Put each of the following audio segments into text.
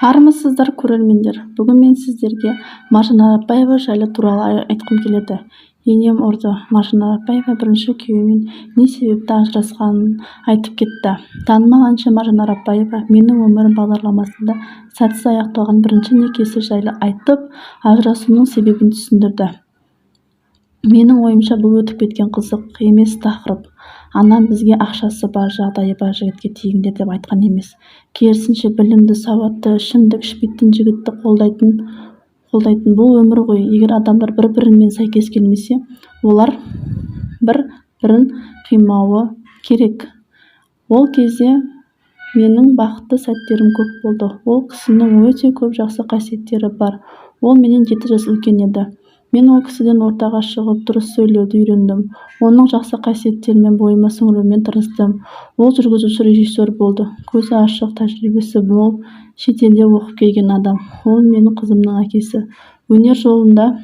Армысыздар, көрермендер! Бүгін мен сіздерге Маржан Арапбаева жайлы туралы айтқым келеді. Енем ұрды Маржан Арапбаева бірінші күйеуінен не себепті ажырасқанын айтып кетті. Танымал әнші Маржан Арапбаева «Менің өмірім» бағдарламасында сәтсіз аяқталған бірінші некесі жайлы айтып, ажырасуының себебін түсіндірді. Менің ойымша, бұл өтіп кеткен, қызық емес тақырып. Анам бізге ақшасы бар, жағдайы бар жігітке тиіңдер деп айтқан емес. Керісінше, білімді, сауатты, ішімдік ішпейтін жігітті қолдайтын. Бұл өмір ғой, егер адамдар бір-бірімен сәйкес келмесе, олар бір-бірін қимауы керек. Ол кезде менің бақытты сәттерім көп болды. Ол кісінің өте көп жақсы қасиеттері бар. Ол менен 7 жас үлкен еді. Мен ол кісіден ортаға шығып, дұрыс сөйлеуді үйрендім. Оның жақсы қасиеттерін бойыма сіңіруге тырыстым. Ол жүргізуші, режиссер болды. Көзі ашық, тәжірибесі мол, шетелде оқып келген адам. Ол менің қызымның әкесі. Өнер жолында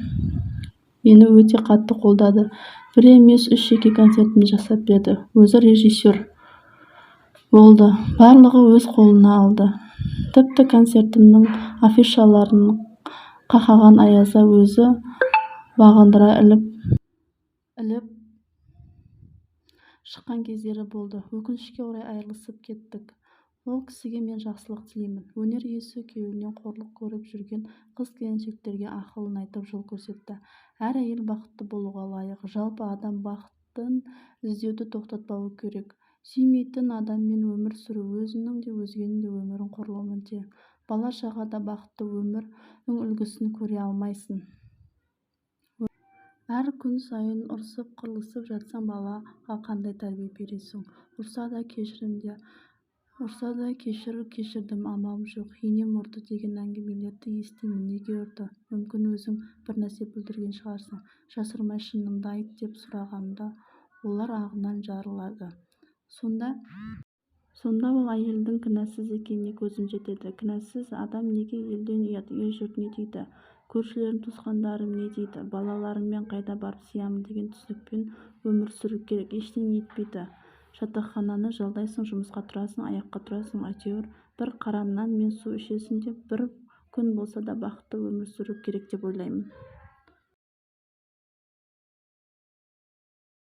мені өте қатты қолдады. Бір емес, үш жеке концертімді жасап берді. Өзі режиссер болды. Барлығын өз қолына алды. Тіпті концертімнің афишаларын қақаған аязда өзі бағындыра іліп шыққан кездері болды. Өкінішке орай, айырылысып кеттік. Ол кісіге мен жақсылық тілеймін. Өнер иесі күйеуінен қорлық көріп жүрген қыз-келіншектерге ақылын айтып, жол көрсетті. Әр әйел бақытты болуға лайық. Жалпы, адам бақытын іздеуді тоқтатпауы керек. Сүймейтін адаммен өмір сүру өзіңнің де, өзгенің де өмірін қорлаумен тең. Бала-шаға да бақытты өмірдің үлгісін көре алмайсың. Әр күн сайын ұрсып-қырылысып жатсаң, балаға қандай тәрбие бересің? Ұрса да кешір, кешірдім, амалым жоқ, енем ұрды деген әңгімелерді естимін. Неге ұрды? Мүмкін, өзің бірнәрсе бүлдірген шығарсың, жасырмай шыныңды айт деп сұрағанда олар ағынан жарылады. Сонда ол әйелдің кінәсіз екеніне көзім жетеді. Кінәсіз адам неге елден ұят, ел-жұрт не дейді, көршілерім, туысқандарым не дейді, балаларыммен қайда барып сыямын деген түсінікпен өмір сүру керек. Ештеңе етпейді. Жатақхананы жалдайсың, жұмысқа тұрасың, аяққа тұрасың, әйтеуір бір қара нан мен су ішесің деп, бір күн болса да бақытты өмір сүру керек деп ойлаймын.